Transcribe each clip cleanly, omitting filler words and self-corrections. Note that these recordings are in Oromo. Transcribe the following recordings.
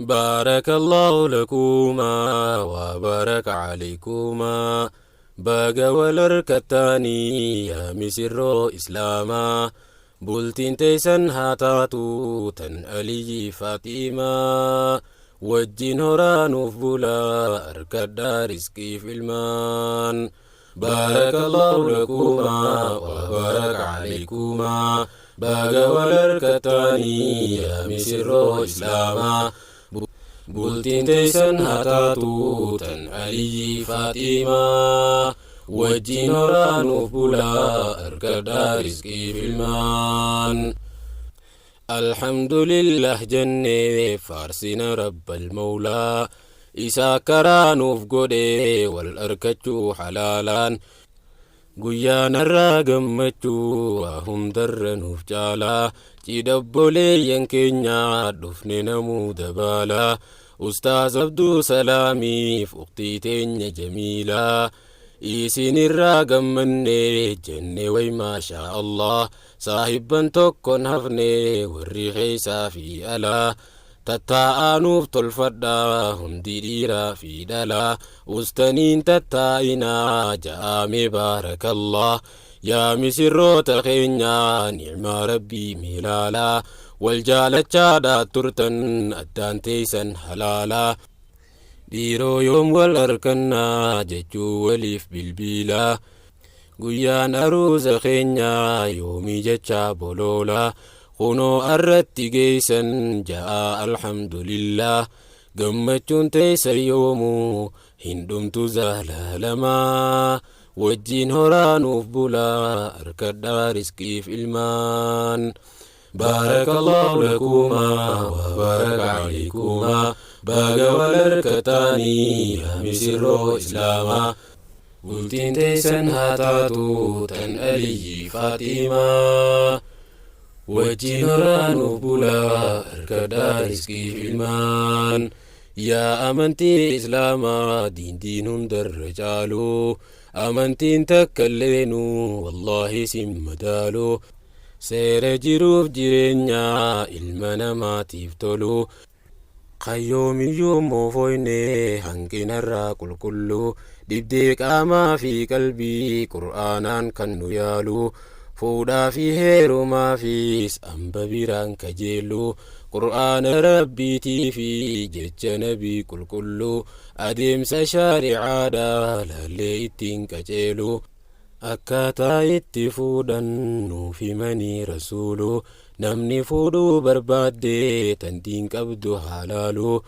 Baarakallaahu lakumaa wa baraka calaykumaa. Baga wal harkattaanii yaa misirroo Islaamaa. Bultiin teeysan haa taatu tan Aliyyii Faaximaa. Wajjin horaa nuuf bulaa arkadhaa rizqiif ilmaan. Baarakallaahu lakumaa wa baraka calaykumaa. Baga wal harkattaanii yaa misirroo Islaamaa. Bultiin teeysan haa taatu tan Aliyyii Faaximaa. Wajjin horaa nuuf bulaa arkadhaa rizqiif ilmaan. Alhamdulillah jennee faarsina Rabbal Mawlaa. Isaa karaa nuuf godhee wal arkachuu halaalaan. Guyyaan har'aa gammachuu waa hundarra nuuf caalaa. Cidha obboleeyyan keenyaa dhufne namuu dabaalaa. Ustaaz Abduu Salaamiif ukhtii teenya Jamiilaa. Isinirraa gammanne jenne way maashaa Allah. Saahibban tokkon hafne warri keessaa fi alaa. Tattaa'aa nuuf tolfadhaa hundi dhiiraa fi dhalaa. Ustaniin tattaa'inaa ja'aame baarakallah. Yaa misirroota keenyaa ni'maa Rabbii miilaalaa. Wal jaalachaadhaa turtan addaan teeysan halaalaa. Dhiiroo yoom wal arkannaa jechuu waliif bilbiilaa. Guyyaan aruuza keenyaa yoomii jechaa boloolaa. Kunoo arratti geeysan ja'aa alhamdulillah. Gammachuun teeysan yoomuu hin dhumtu zaalaalamaa. Wajjin horaa nuuf bulaa arkadhaa rizqiif ilmaan. Baarakallaahu lakumaa wa baraka calaykumaa. Baga wal harkattaanii yaa misirroo Islaamaa. Bultiin teeysan haa taatu tan Aliyyii Faaximaa. Wajjin horaa nuuf bulaa arkadhaa rizqiif ilmaan. Yaa amantii Islaamaa diin diin hundarra caalu. Amantiin takka illeenuu wallaahi sin madaalu. Seera jiruuf jireenyaa ilma namaatiif tolu. Kan yoomiyyuu moofoyne hanqinarraa qulqulluu. Dhibdee qaamaa fi qalbii Qur'aanaan kan nu yaalu. Fuudhaa fi heerumaafis amba biraan kajeellu. Qur'aana Rabbiitii fi jecha Nabii qulqulluu. Adeemsa shaari'aadhaa laallee ittiin qaceelu. Akkaataa itti fuudhan nuuf himanii Rasuulu. Namni fuudhuu barbaadde tan diin qabdu haa laalu.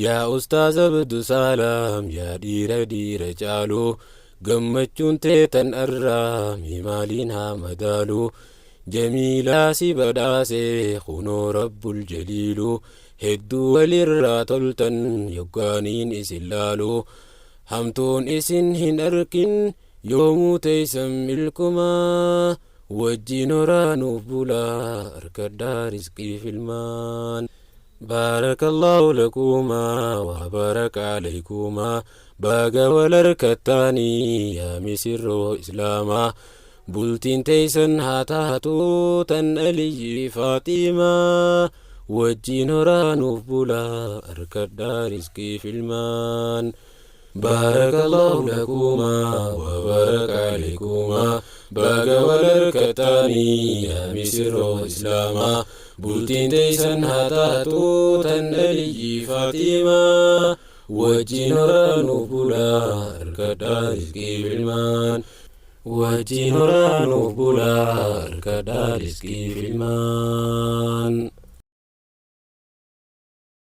Yaa Ustaaz Abdusalaam yaa dhiira dhiira caalu. Gammachuun tee tan arraa mee maaliin haa madaalu. Jamiilaa si badhaase kunoo Rabbul Jaliilu. Hedduu walirraa toltan yoggaaniin isin laalu. Hamtuun isin hin arkin yoomuu teeysan milkumaa. Wajjin horaa nuuf bulaa arkadhaa rizqiif ilmaan. Baarakallaahu lakumaa wa baraka alaykumaa. Baga wal harkattaanii yaa misirroo Islaamaa. Bultiin teeysan haa taatu tan Aliyyii Faaximaa. Wajjin horaa nuuf bulaa arkadhaa rizqiif ilmaan. Baarakallaahu lakumaa wa baraka alaykumaa. Baga wal harkattaanii yaa misirroo Islaamaa. Bultiin teeysan haa taatu tan Aliyyii Faaximaa. Wajjin horaa nuuf bulaa arkadhaa rizqiif ilmaan. Wajjin horaa nuuf bulaa arkadhaa rizqiif ilmaan.